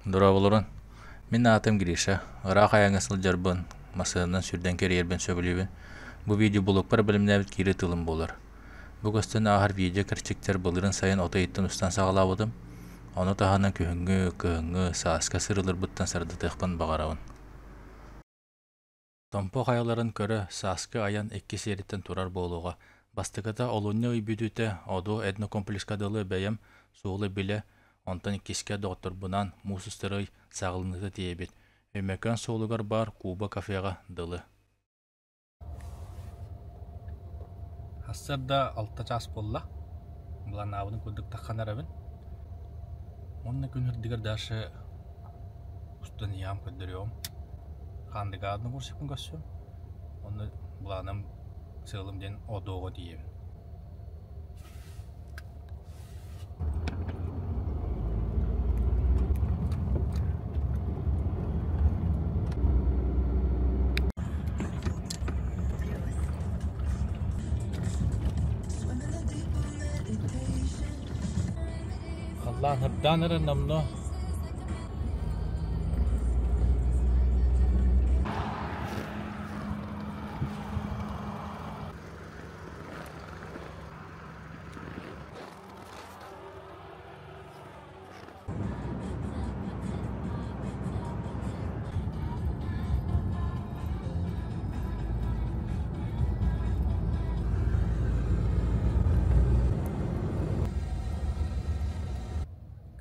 Дорооболорун. Мин аатым Гриша. Ыраах айаҥҥа сылдьарбын, массыынанан сүүрдэн кэрийэрбин сөбүлүүбүн. Бу видео блогпар бэлэмнээбит киирии тылым буолар. Бу көстөн ааһар видео кэрчиктэр былырыын сайын от ыйыттан устан саҕалаабытым. Ону таһынан күһүҥҥү, кыһыҥҥы, сааскы сырыыларбыттан сырдатыахпын баҕарабын. Томпо хайаларын көрө, сааскы айан икки сиэриттэн турар буолуоҕа. Бастакыта олунньу ый бүтүүтэ Одуо этнокомплекска дылы бэйэм суолу билэ, онтон иккискэ доҕотторбунаан муус устар ый саҕаланыыта тиийэбит. Өймөкөөн суолугар баар Куба кафеҕа дылы. Сарсыарда алта чаас буолла. Былааннаабытым курдук таххан эрэбин. Уонна күн үрдүгэр дальше устан иһэм көрдөрүөҕүм. Хаандыгаадны курсикпын көрсүөм. Онно былааным сыалым диэн Одоҕо тиийэбин. Халлаан сырдаан эрэр номнуо.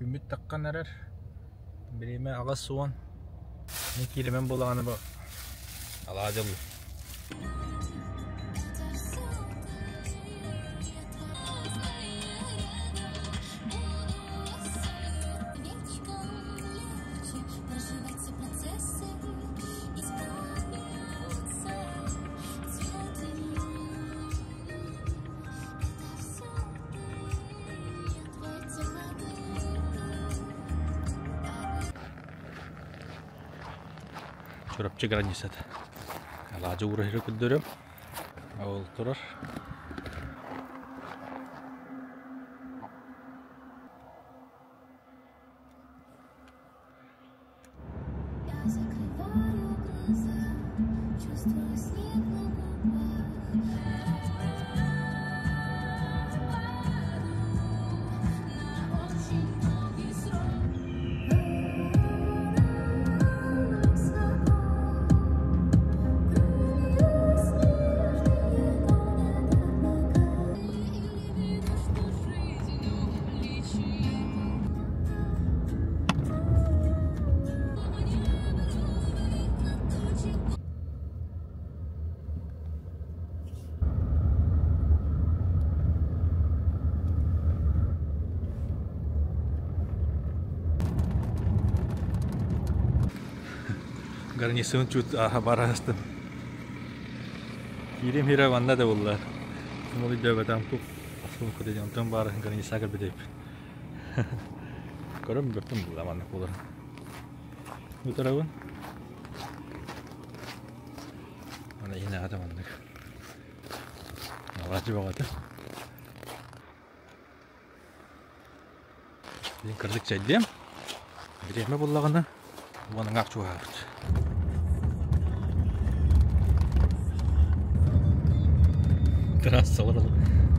Күммүт таххан эрэр. Бириэмэ 80. Мин кииримэн буолаҕына бу алаадьылыы. Чурапчы границата. Алаадьы уураһыры көрдөрөм. Ол турар. Гарнизон чуть ааһа бараастым. Киирим хира манна да булла. Ол өйдөөбөтөм куп сумка диэн онтон баар граница кэлбитип. Көрөм бөртүм булла маннык буолар. Утарабын. Ана иһин аҕата маннык. Алаачы баҕата. Билин кырдьык чэйдиэм. Бириэмэ буллаҕына уонуҥаах чугаһаабыт. Трассалар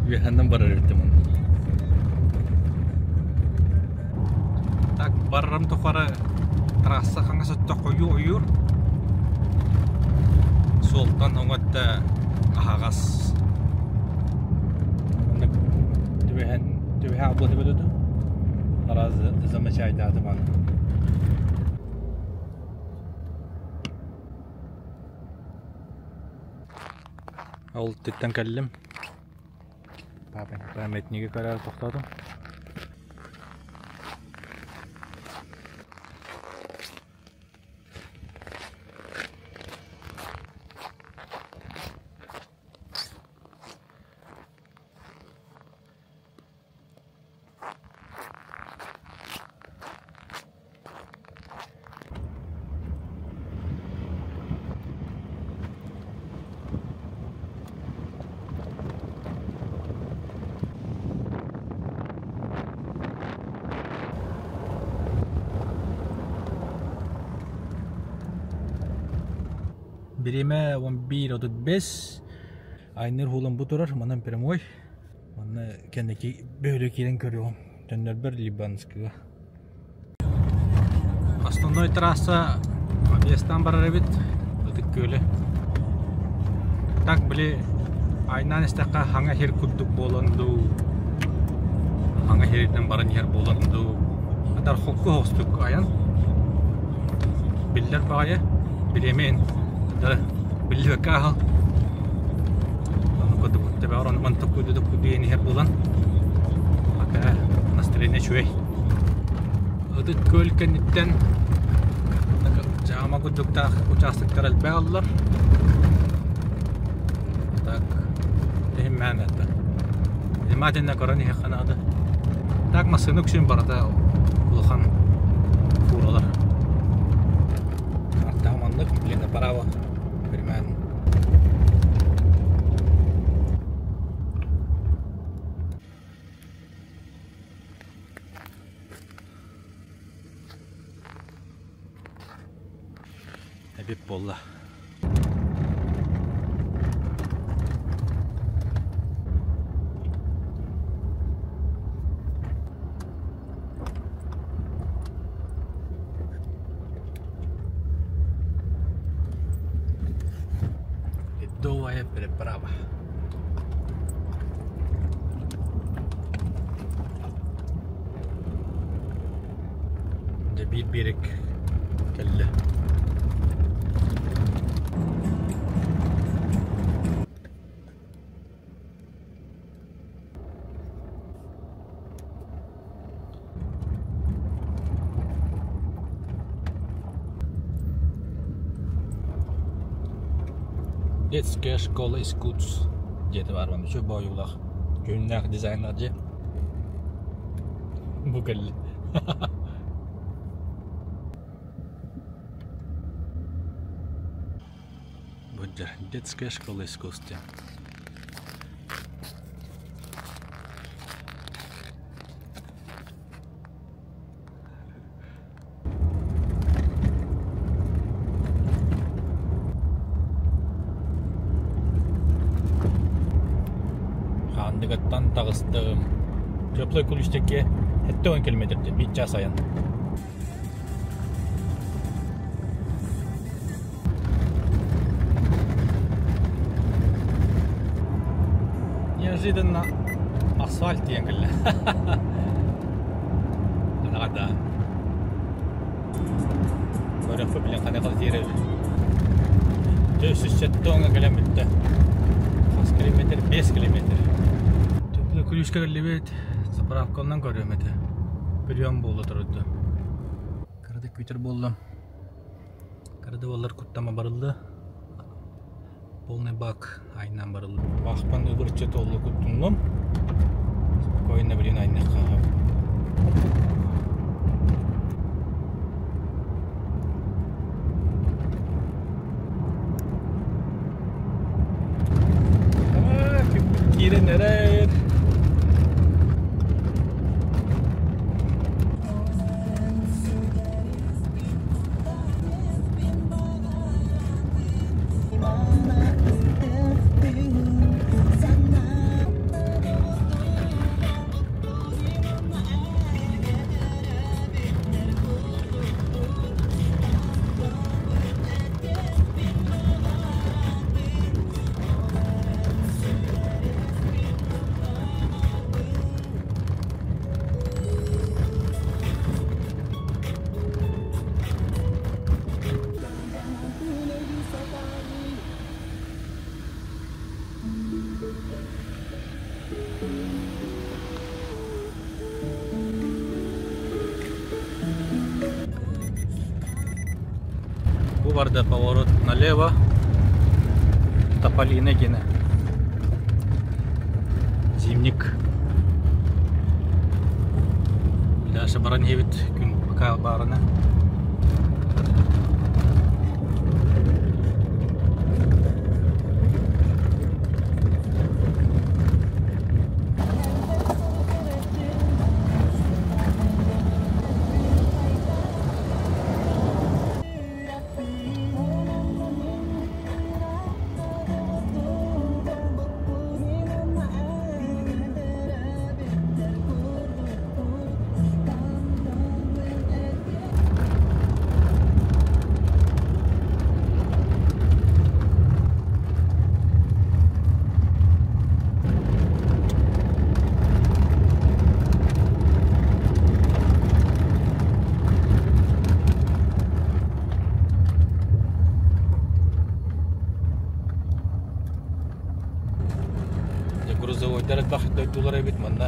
үөһэннэн барар эбиттим онно. Так барарым тухары трасса хаҥас өттө хойуу ойуур. Суолтан оҥо өттө аһаҕас. Маннык түбэһэн түбэһэ абыа түбэдэ Араас замечайдаатым аны. Ол титтэн кэллим. Памятниги көрөр тохтоотум. Бириэмэ 11.35. Айныр хуулан бу турар, манан прямой. Манна кэнники бөһүлэ киирэн көрүөҕүм. Төннөрбөр Либанскыга. Основной трасса объездтан барар эбит, Ытык Күөлэ. Так били айнаан истэххэ хаҥа сир курдук буолан дуу, хаҥа сиринэн баран иһэр буолан дуу, атар холку соҕустук айан. Биллэр баҕайы, бириэмэ да биллибэккэ ааһал. Ону курдук төбөҕөр ону мантык куйду диэн иһэр буолан, пока настроение үчүгэй. Ытык Күөл кэнниттэн дьаама курдуктаах участоктар элбэх аллар. Так, иһиммээн это. Внимательно көрөн иһиэххэ наада. Так массыына үксүн барыта улахан фуралар. Артаах маннык, блин, направо. Примерно. Эбит буолла. Ледовая переправа. Дьэ биир биэрэк кэллэ. Детская школа искусств диэтэ баар манна үчүгэй боойуулаах күннээх дизайннаах дьиэ бу кэллэ Бу детская школа искусств Хаандыгаттан таҕыстым. Теплай Куличтекке 70 километрде биир час айан. Неожиданно асфальт диэн кэллэ. Анаҕа Көрөхпү билэн ханахал тиэрэбит. 470 кэлэн бүттэ. Хас километр? 5 километр. Теплый Ключка кэллибит. Заправканан көрүөм этэ. Прием буола турда. Кырада күтэр буоллам. Кырада буоллар куттама барылла. Полный бак айнан барылла. Бахпан ыбырчы толлу куттуннум. Спокойно блин айнахха. Киирэн эрэр. Бу барда поворот налево. Тополина гена. Зимник. Дальше баран иһэбит күн пока баарына. Куруһуйдуулар эбит манна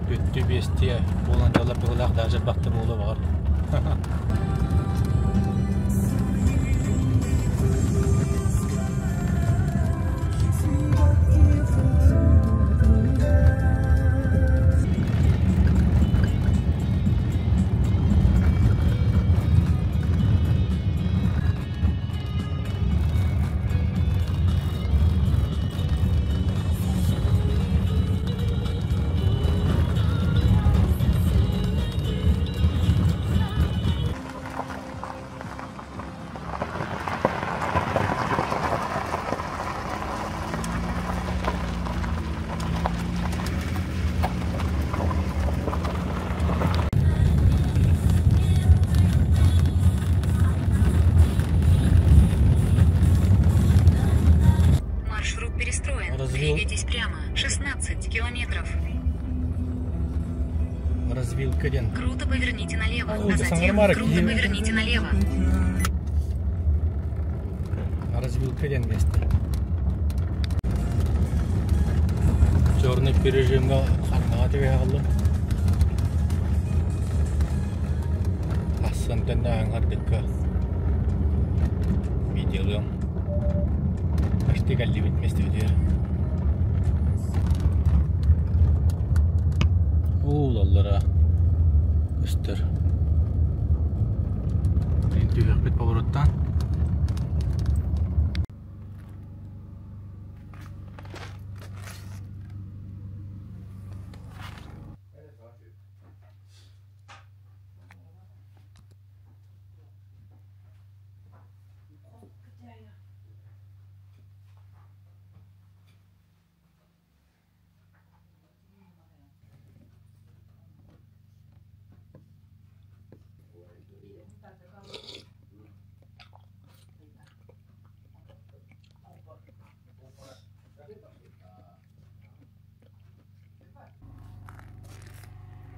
түттүү биэстиэ буолан дьаллар быһыылаах даже элбэхтэ буолуо баҕар. Маршрут перестроен. Развил... Двигайтесь прямо. 16 километров. Развилка диэн. Круто поверните налево, Ой, а затем саҥарымаары круто киһи поверните налево. Развилка диэн миэстэ. Черный режимҥа хараҥаҕа түбэһэ хааллым. Тахсан төннөһөн хардыкка видеолыам. Почти кэллибит миэстэбитигэр. Уулаллара көстөр. Түһүөхпүт повороттан.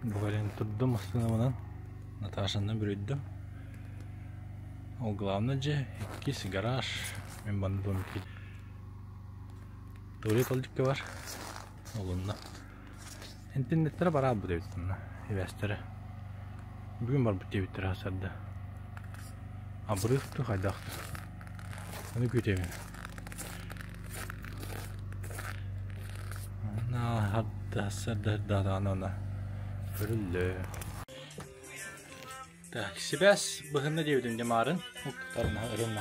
Бу кэлин турдум массыынабынан Наташанан бүрүйдүм. Ол главное дьэ иккис гараж мин манна дом туалет ол дьиккэ бар. Олунна. Интернеттэрэ бараабыт эбит манна ибээстэрэ. Бүгүн барбыт диэбиттэрэ сарда. Абырыах дуу хайдах дуу. Ону күүтэбин. Так, сибээс быһынна диэбитим дьэ маарын ырын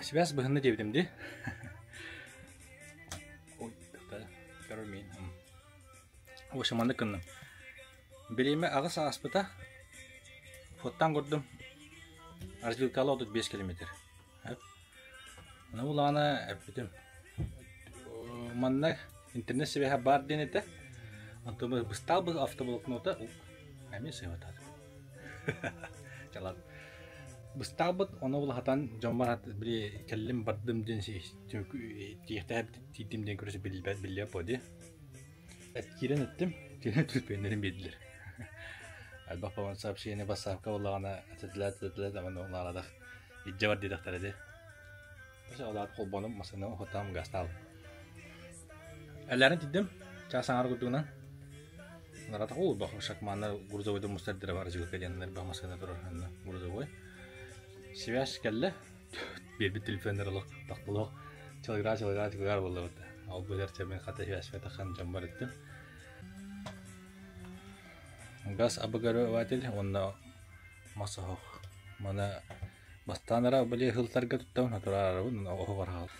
Сибээс быһынна диэбитим дии. Ой, В общем, маннык гынным. Бириэмэ аҕыс ааспыта. Фоттаан көрдүм. Развилкалы 35 километр. Аны улаана эппитим. Манна интернет сибэһэ баар диэн этэ. Онтон быстаал автоблокнота эмиэ сыһыатар. Чалат. Быстаалбыт ону улахатан дьоммор били кэллим бардым диэн тиэхтээх тиийдим диэн көрүсү билбэт биллиэ буо дии. Киирэн эттим, киирэн түлпүөннэрин биэрдилэр. Элбэх буолан сообщение бассаапка буоллаҕына этэтилэр этэтилэр даҕаны улаарадах илдьэ бар диэтэхтэрэ дии. Олаат холбонум массыынам охотаам гаастаабыт. Эллэрин тиийдим, чаас аҥаар курдугунан. Наратах уу шакманна грузовойда мустар бар развилка диэннэр бах массыына турар анна грузовой. Связь кэллэ, биэрбит телефоннар олох тохтолох чалгыра чалгыра чалгыра буоллабыт. Ол быһар чэбин хата связь тахан дьон бар иттим. Газ обогреватель уонна мас оһох. Мана бастаан ара били хылтарга туттабын отураарабын оһох архал.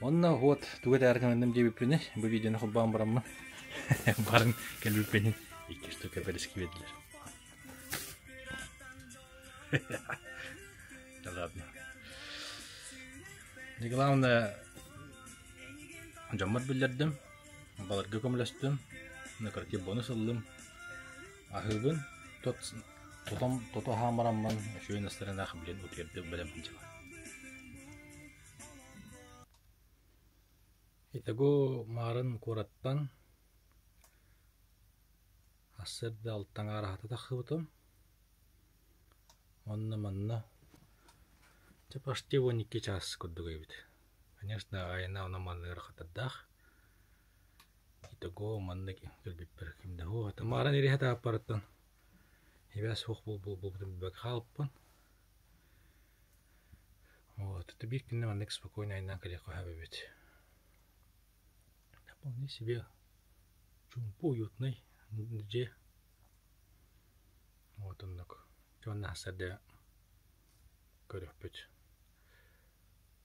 Онно вот тугу этээр гынным диэбиппини бу видеону холбоон бараммын барын кэлбиппинин икки штука бэрэски биэрдилэр. Да ладно. Не главное дьоммор биллэрдим, баларга көмөлөстүм, накарти бонус ыллым. Аһыыбын тот тотом тото аһаан бараммын үчүгэй настарынаах билин утуйардыы бэлэм сылдьабын. Итого Маарын куораттан Сарсыарда алтаҥа араһата тахсыбытым. Уонна манна Чэ почти 12 чаас курдук эбит. Конечно, айана онон-манна ыарахаттардаах. Итого маннык кэлбиппэр ким да суох этэ. Мааран ириһэ тааппарыттан ибээс суох буолбутун билбэккэ хаалбыппын. Вот, это биир күннэ маннык спокойно айаннаан кэлиэххэ сөп эбит. Вполне себе чуумпу уютный дьиэ. Вот оннук. Уонна сарда көрүөхпүт.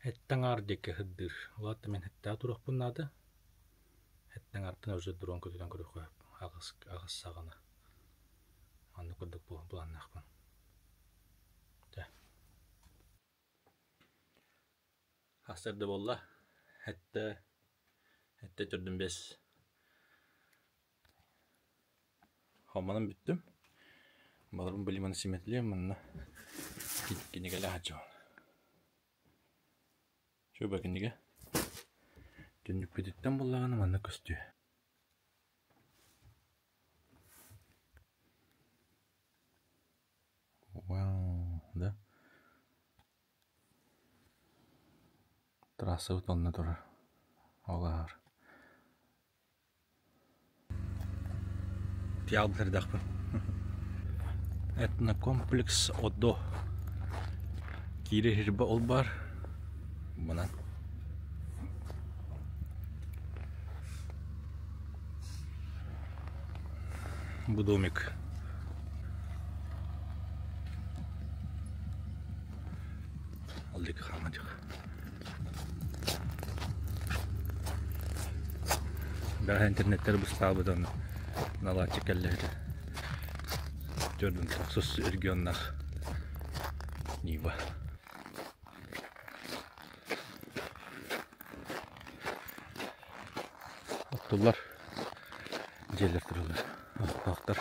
Эттэ аҥаар диэки сырдыыр. Улаатта мин эттээх туруохпун наада. Эттэ аҥаартан уже дрон көтүтэн көрүөххэ аҕыс саҕана. Маннык курдук былааннаахпын. Дьэ. Сарсыарда буолла. Эттэ эттэ төрдүм бэс. Хоммонон бүттүм. Баларым билиманы симэтилиэм манна кинигэлээх дьон. Чуба кинигэ. Түннүкпүтүттэн буллаҕына манна көстүө. Вау, да? Трассабыт онно турар. Ол ааһар. Тиалбыт Этнокомплекс Одо. Киирэ хирбэ ол бар. Манан. Бу домик. Ол диэки хаамадьах. Бэҕэһээ интернеттэр быстаабыт ону наладчик кэллэ этэ. Төрдүн тохсус регионнаах Нива. Оттуллар дьиэлэр тураллар. Оттоохтор.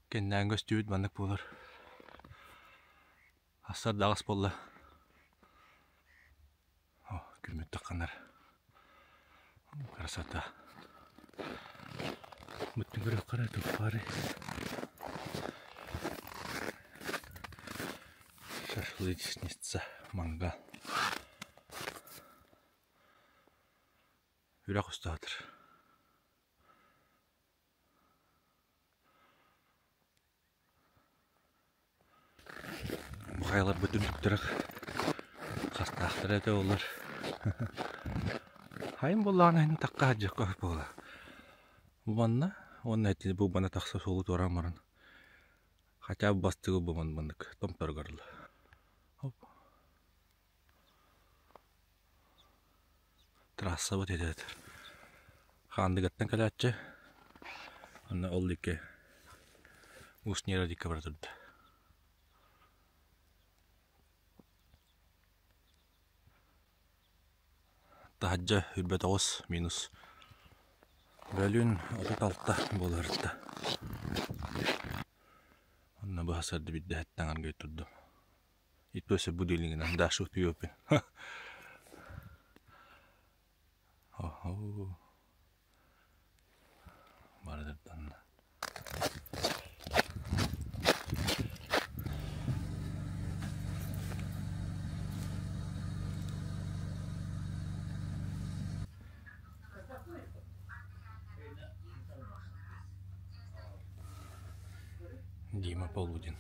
Кэннээн көстүүбүт маннык буолар. Ассар даҕас буолла. О, күммүт тахханар. Красота. Бүттүн көрүөххэ эрэ туппары. Шашлычница, мангал. Үрэх устаатыр. Бу хайаларбыт үрдүктэрэ хастаахтара этэ буоллар. Хайын буоллаҕына иһин тахха сылдьыахха буола. Бу манна уонна ити бу манна тахса суолу туораан баран хотя бы бастыгы бу маннык томторугар ыла. Оп. Трассабыт этэ Хаандыгаттан кэлээччи Онно ол диэки Усть-Нера диэки бара турда. Таһырдьа 29 минус. Бөлүүн 36 буоларытта. Онно быһа сырды биирдэһиттэн аргый турдум. И то се будильнигынан Даша утуйуоппун. Оһо. Барыдырдан. Дима Полудин.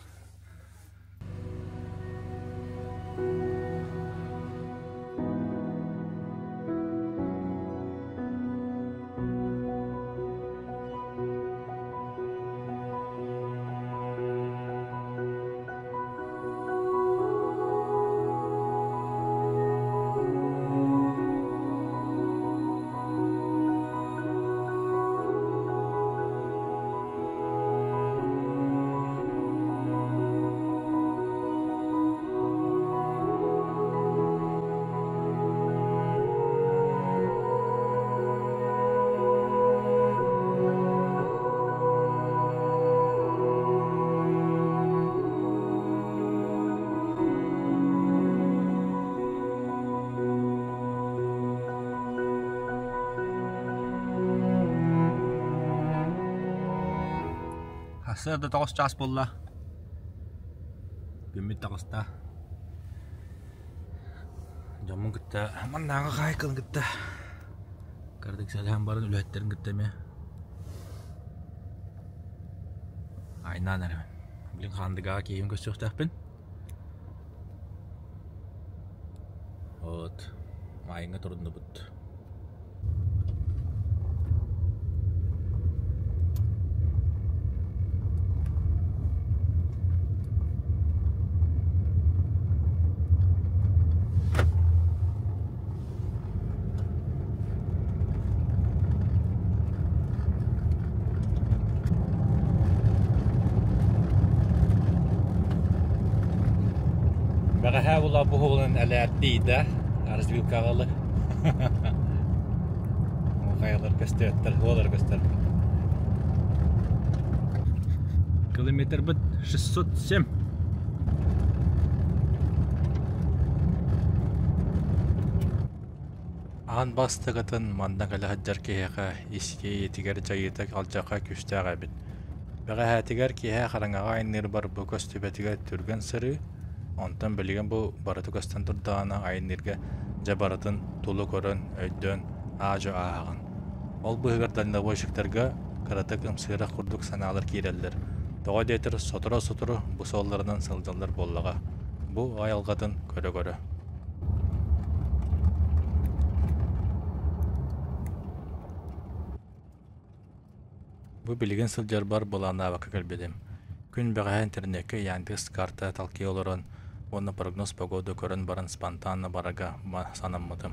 Сарсыарда тоҕус чаас буолла. Күммүт таҕыста. Дьоммун кытта маннааҕы хаһаайканы кытта кыратык сэлэһэн баран үлэһиттэрин кытта эмиэ айнаан эрэбин. Билин Хаандыгаҕа киһибин көрсүөхтээхпин. Вот айаҥҥа туруннубут. Бэҕэһээ була буһугунан элээрдии да развилкаҕалы Хайалар көстөөттөр, хуолар көстөр. Километрбыт 607. Аан бастакытын манна кэлэ сылдьар киһиэхэ ис иэйиитигэр дьайыыта алдьархай күүстээх эбит. Бэҕэһээтигэр киэһэ хараҥаҕа айанныырбар бу көстүбэтигэр түргэн сырыы, онтон билигин бу барыта көстөн турдаҕына айанныырга дьэ барытын тула көрөн, өйдөөн аа-дьуо ааһаҕын. Ол быыһыгар дальнобойщиктарга кыратык ымсыырах курдук санаалар киирэллэр. Тоҕо диэтэр сотору-сотору бу суолларынан сылдьаллар буоллаҕа. Бу айылҕатын көрө-көрө. Бу билигин сылдьарбар былааннаабакка кэлбитим. Күн бэҕэһээ интернеккэ Яндекс карта талкыйа олорон уонна прогноз погоды көрөн баран спонтанно барарга санаммытым.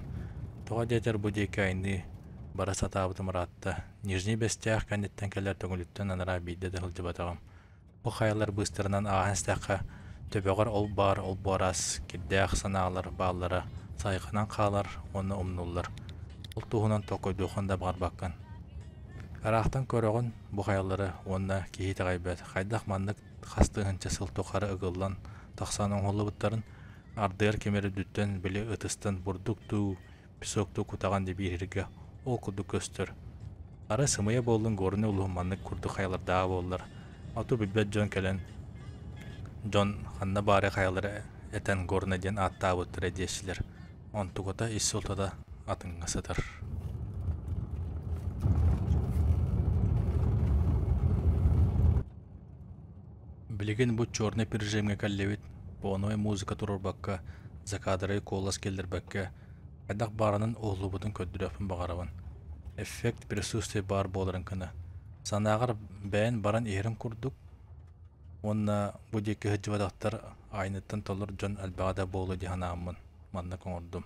Тоҕо диэтэр бу диэки айанныы бара сатаабытым ыраатта. Нижний Бэстээх кэнниттэн кэлэр Төҥүлүттэн анараа биирдэ да сылдьыбатаҕым. Бу хайалар быыстарынан ааһан истэххэ, төбөҕөр ол баар ол-бу араас кирдээх санаалар бааллара сайҕанан хаалар уонна умнуллар. Ол туһунан толкуйдуоххун да баҕарбаккын. Ыраахтан көрөҕүн бу хайалары уонна киһи итэҕэйбэт хайдах маннык хас тыһыынча сыл тухары ыгыллан тахсан оҥоһуллубуттарын ардыгар ким эрэ үрдүттэн били ытыстан бурдук дуу, песок дуу кутаҕын дии биэрэргэ ол курдук көстөр. Арай сымыйа буоллун Горнай улууһун маннык курдук хайалардааҕа буоллар, оту билбэт дьон кэлэн дьон ханна баарый хайалары этэн Горнай диэн ааттаабыттара диэччилэр. Онтуката ис суолтата атыҥҥа сытар. Билигин бу черный режимҥэ кэллибит, фоновай музыка туруорбакка, закадры куолас киллэрбэккэ, хайдах баарынан уһуллубутун көрдөрүөхпүн баҕарабын. Эффект присутствия баар буоларын гына. Санааҕар бэйэн баран иһэрин курдук уонна бу диэки сылдьыбатахтар айныттан толор дьон элбэҕэ да буолуо дии санааммын маннык оҥордум.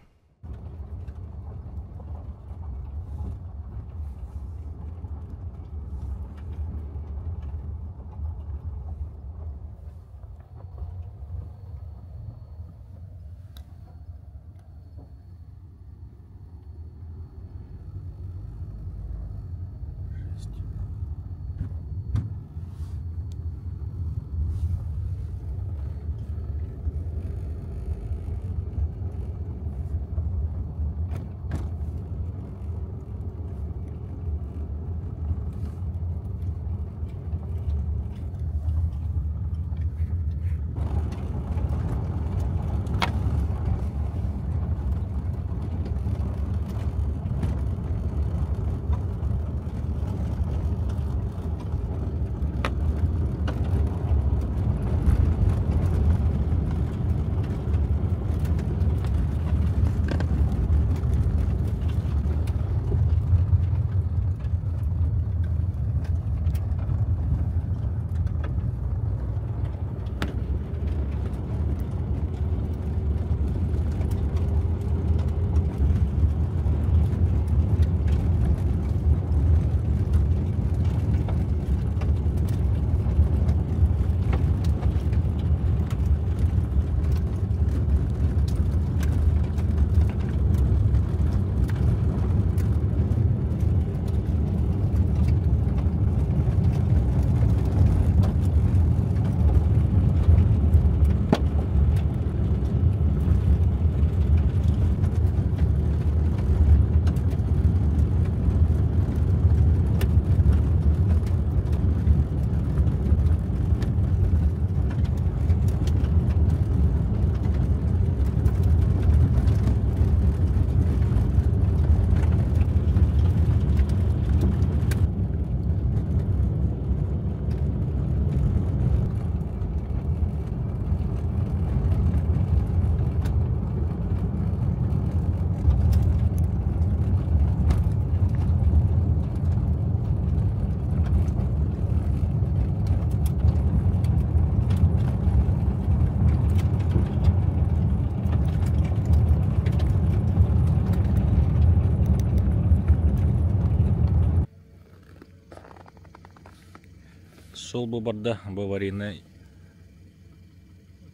Сол бу барда бу аварийнай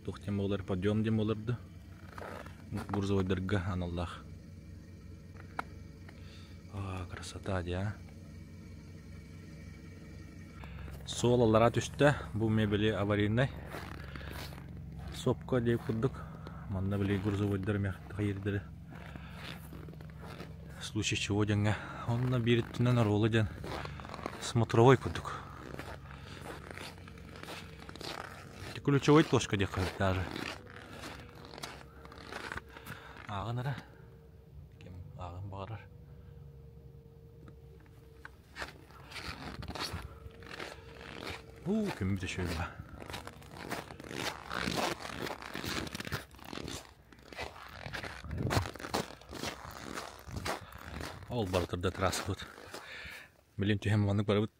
туох диэн буолар подъем диэн буолар да грузовойдарга аналлаах. А, красота дии а. Суол аллараа түстэ, бу мебели аварийнай. Сопка диэ курдук. Манна били грузовойдар мягкайырдары в случае чего диэҥҥэ. Онно биир өттүнэн оруолу диэн смотровой курдук. Ключевой точка диэххэ даже. Ааҕын эрэ. Ким ааҕын баҕарар. Уу, күммүт үчүгэй ба. Ол барытырда трассабыт. Билин түһэн маннык барыбыт.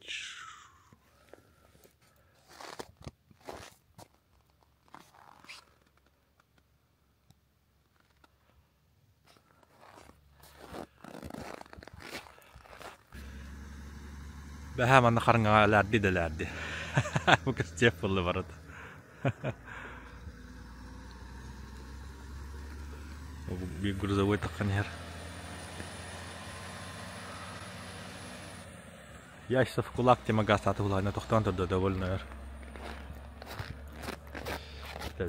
Бэһээ манна харыҥаҕа элээрди да элээрди. Бу кистиэх буолла барыта. Биир грузовой таххан иһэр. Яйцев кулак тема газ атыылаһына тохтоон турда довольно өр.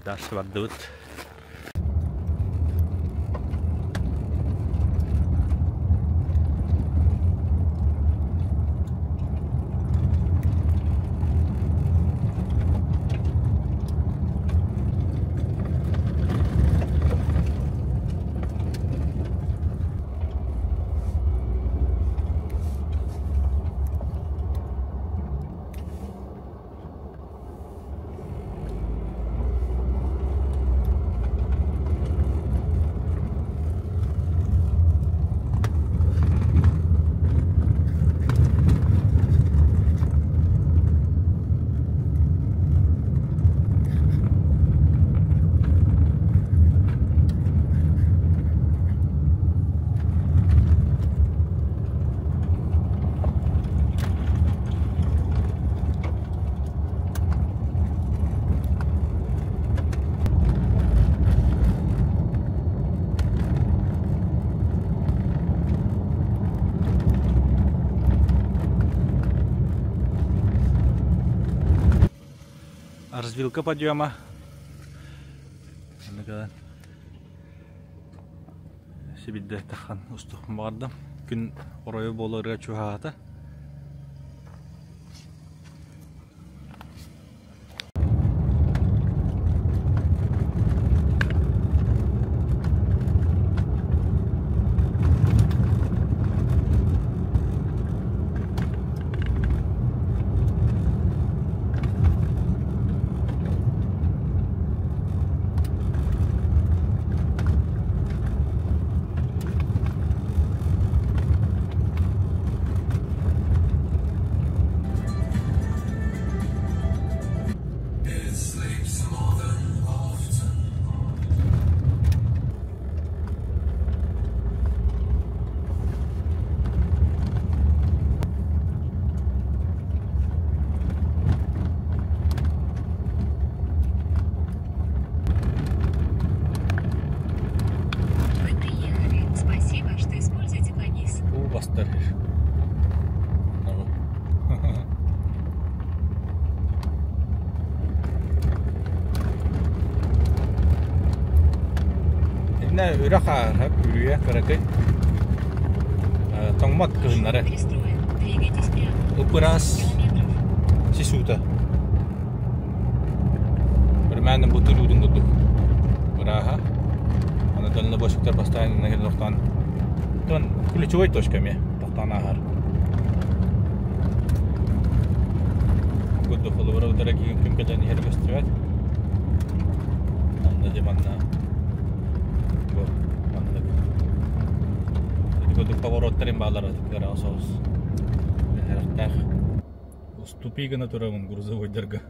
Дальше бардыбыт. Развилка подъема. Сибидде тахан устух баҕардым. Күн оройо буоларыгар чугаһаата. Вы приехали. Спасибо, что используете 2GIS. Уу бастар Иннэ үрэх ааһар үрүйэ кыракый тоҥмот кыһыннары Перестроен. Двигайтесь прямо. Ып-ыраас Километров. сис уута Примерно бутыр уутун курдук ырааһа. Аны дальнобойщиктар постоянно тохтоон тон ключевой точка эмиэ тохтоон ааһар. Курдук холобура утары ким кэлэн иһэр көстүбэт. Онно дьэ манна бу маннык ити курдук повороттарын баалара кыра соҕус сэрэхтээх. Уступи гына турабын грузовойдарга.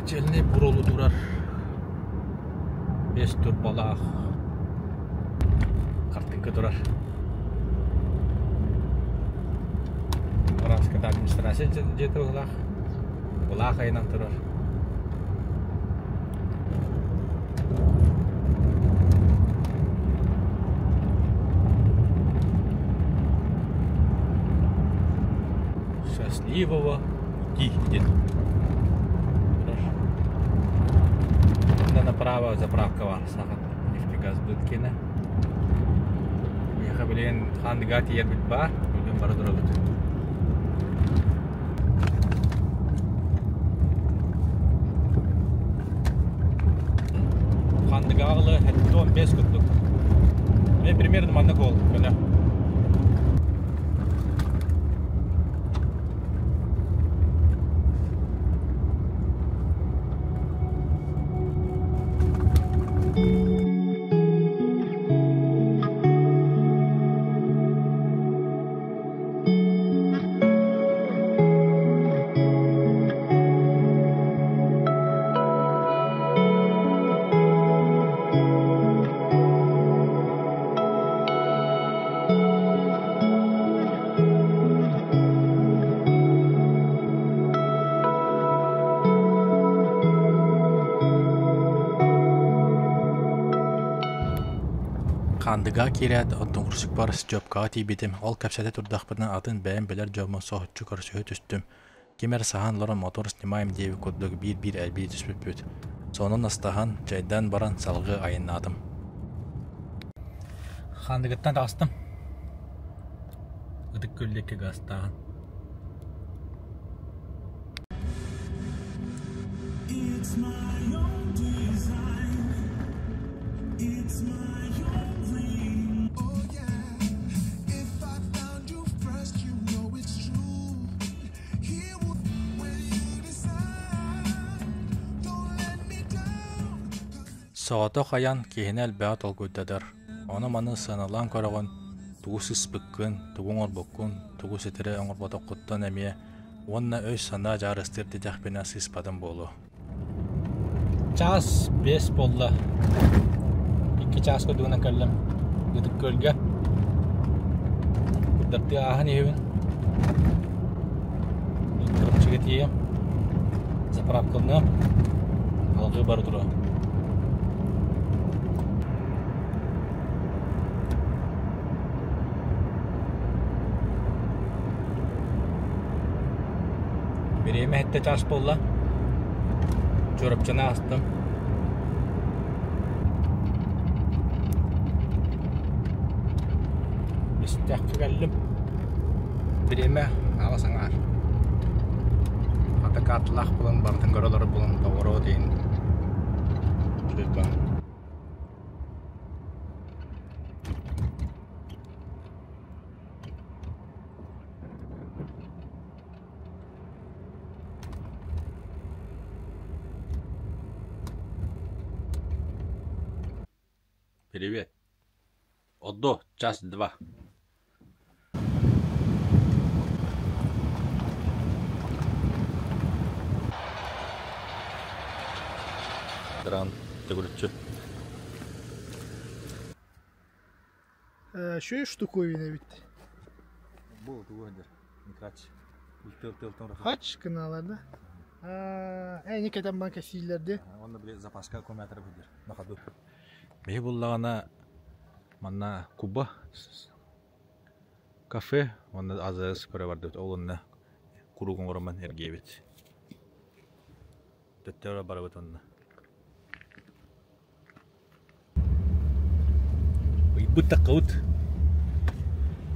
Смертельный бурулу турар. Бес турбалаах хартыҥка турар. Араската администрация дьиэтэ быһылаах. Былаах айынан турар. Счастливого пути диэн турар. Онно направо заправка бар саха нефтегаз быткина. Миэхэ билигин Хаандыга тиийэрбит баар, бүгүн бара турабыт. Хандыгаҕылы 75 курдук. Мен примерно маннык ол көнө. Хаандыга киирээт, оддуҥурсукпар Степкаҕа тиийбитим, ол кэпсэтэ турдахпына атын бэйэм билэр дьоммун соһуччу көрсүһэ түстүм. Ким эрэ саһан олорон мотор снимаем диэбит курдук биир-биир элбии түспүппүт. Сонун астаһан, чэйдээн баран салгыы айаннаатым. Хаандыгыттан таҕыстым. Ытык Күллэккэ гаастааһын. Соҕотох айан киһини элбэҕи толкуйдатар, ону-маны сыаналаан көрөҕүн, тугу сыспыккын, тугу оҥорбуккун, тугу ситэри оҥорботоххуттан эмиэ уонна өй-санаа дьаарыстыыр диэтэхпинэ сыыспатым буолуо. Чаас 5 буолла. 2 чааска дугунан кэллим. Ытык Күөлгэ. Курдаттыы ааһан иһэбин. Кырыпчыга тиийэм. Заправкаланыам. Алгыы бара туруом. Бириэмэ сэттэ чаас буолла. Чурапчыны аастым. Бэстэххэ кэллим. Бириэмэ аҕыс аҥаар. Хата каарталаах буолан барытын көрө олорор буолан тоҕоруо диэн үчүгэй. Привет. Одо, час два. Дран төгүрүччү. Үчүгэй штуковина эбит. Бу тугу дер? Микрач. Хач гынаалар да. Эни кэтэн бан кэсииллэрди. Онно били запаска аккумулятор бу на ходу. Биһи буллаҕына манна Куба кафе уонна АЗС көрө бардыбыт. Ол онно куруук оҥороммун эргийэбит. Төттөрү барабыт онно. Ыйбыт таккабыт.